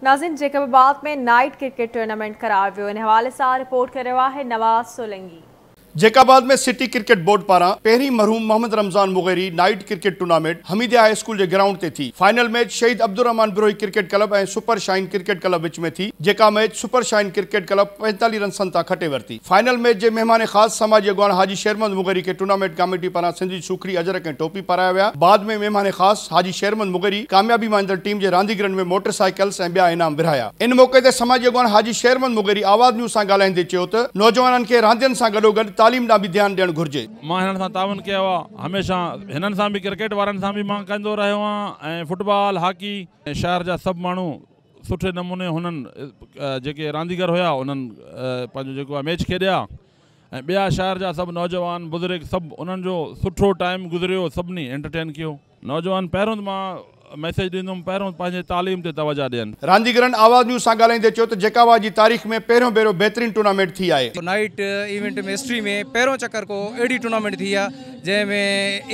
ناظرين جيڪب آباد ۾ night cricket tournament ڪرايو ويو ان حوالي سان رپورٽ ڪري رهيو آهي Nawaz Solangi. Jacobabad ۾ city cricket board پاران پهرين مرحوم Muhammad Ramzan Mugheri night cricket tournament Hamidia high school جي گرائونڊ تي ٿي. فائنل ميچ شهيد Abdulrahman Brohi cricket club ۽ super shine cricket club وچ ۾ ٿي جيڪا match super shine cricket club 45 رنسن تان کٽي ورتي. فائنل ميچ جي مهمان خاص سماجي اڳواڻ حاجي شير محمد مغيري کي ٽورنامينٽ ڪاميٽي پاران سنڌ جي سوکڙي اجرڪ ۽ ٽوپي پارايا ويا. بعد ۾ مهمان خاص حاجي شير محمد مغيري ڪاميابي ماڻيندڙ ٽيم جي رانديگرن ۾ موٽر سائيڪلز ۽ ٻيا انعام ورهايا. ان موقعي تي سماجي اڳواڻ حاجي شير محمد مغيري آواز نيوز سان ڳالهائيندي چيو ته نوجوانن کي راندين سان گڏوگڏ تعليم ڏانهن به ڌيان ڏيڻ گهرجي. مان هنن سان تعاون ڪيو آهي هميشه هنن سان به ڪرڪيٽ وارن سان به مان ڪندو رهيو آهيان ۽ فٽبال هاڪي ۽ شهر جا سڀ ماڻهو سٺي نموني هنن جيڪي رانديگر هيا انهن پنهنجو جيڪو آهي ميچ کيڏيا ۽ ٻيا شهر جا سڀ نوجوان بزرگ سڀ انهن جو سٺو ٽائيم گذريو سڀني انٽرٽين ڪيو. نوجوان پهريون ته مان ميسيج ڏيندم پهريون پنهنجي تعليم تي توجه ڏين. رانديگرن آواز نيوز سان ڳالهائيندي چيو ته جيڪب آباد جي تاريخ ۾ پهريون ڀيرو بهترين ٽورنامينٽ ٿي آهي. نائيٽ ايونٽ ۾ هسٽري ۾ پهريون چڪر ڪو اهڙي ٽورنامينٽ ٿي آهي جنهن ۾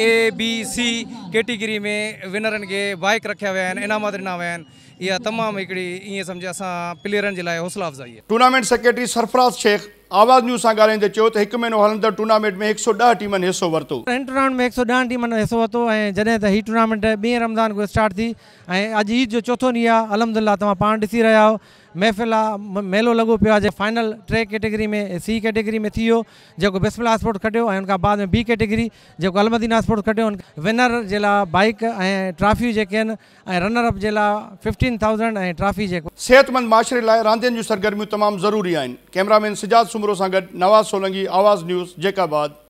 اي بي سي ڪيٽيگري ۾ ونرن کي بائيڪ رکيا ويا آهن انعامات ڏنا ويا آهن. اها تمام هڪڙي ائين سمجهه اسان پليئرن جي لاء حوصلا افزائي آهي. Tournament secretary Sarfraz Shaikh Awaz news سان ڳالهائيندي چيو ته هڪ مهينو هلندڙ ٽورنامينٽ ۾ 110 ٽيمن حصو ورتو. هن ٽورنامينٽ ۾ 110 ٽيمن حصو ورتو ۽ جڏهن ته هي ٽورنامينٽ ٻئين رمضان کان اسٽارٽ ٿي ۽ اڄ عيد جو چوٿون ڏينهن آهي الحمدلله توهان پاڻ ڏسي رهيا آهيو محفل آ ميلو لڳو پيو آهي فائنل ٽي ڪيٽيگري ۾ سي ڪيٽيگري ۾ ٿي ويو جيڪو بسم الله اسپورٽس کٽيو ۽ ان کان بعد ۾ بي ڪيٽيگري جيڪو المدينه اسپورٽس کٽيو ونر جي لاء بائيڪ ۽ ٽرافيون جيڪي آهن ۽ رنر اپ جي لاء ففٽين ٿائوزنڊ ۽ ٽرافي جيڪو. صحتمند معاشري لاء راندين جون سرگرميون تمام ضروري آهن. ڪئميرا مين سجاد سومرو سان گڏ نواز سولنگي، آواز نيوز، جيڪب آباد.